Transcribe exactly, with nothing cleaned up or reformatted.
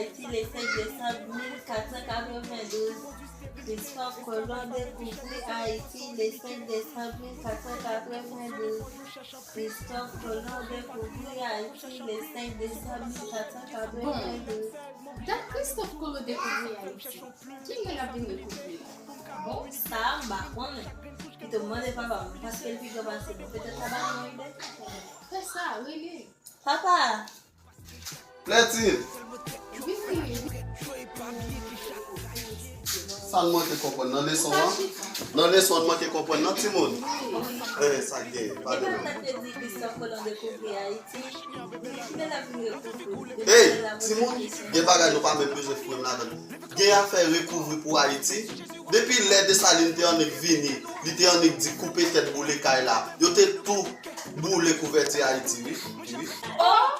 Ayiti, le senk desanm mil kat san katrevendouz. Christophe Colomb découvrit Haïti le cinq décembre mille quatre cent quatre-vingt-douze. Christophe Colomb découvrit Haïti le cinq décembre mille quatre cent quatre-vingt-douze. Dat Christophe Colomb dekouvri Ayiti. Kilè l ap vin dekouvri l? Bon, Sa a, m pa konnen. Kite m mande papa m, paske l pi gran pase mwen. Petèt sa ba nou yon ide. Fè sa, rele l. Papa! Klètid, Vini. Sa n manke konprann nan leson an? Nan leson an n manke konprann nan timoun? Eh, sa k genyen? Li Pale pa non. tann te di Christophe Colomb dekouvri Ayiti. Kilè l ap vin dekouvri? Ey, timoun, gen bagay nou pa menm bezwen foure m ladan l. Gen afè rekouvri pou Ayiti. Depi lè Desalin te annik vini, li te annik di koupe tèt boule kay la. Yo te tou boule kouvèti Ayiti, wi. Wi. Oh!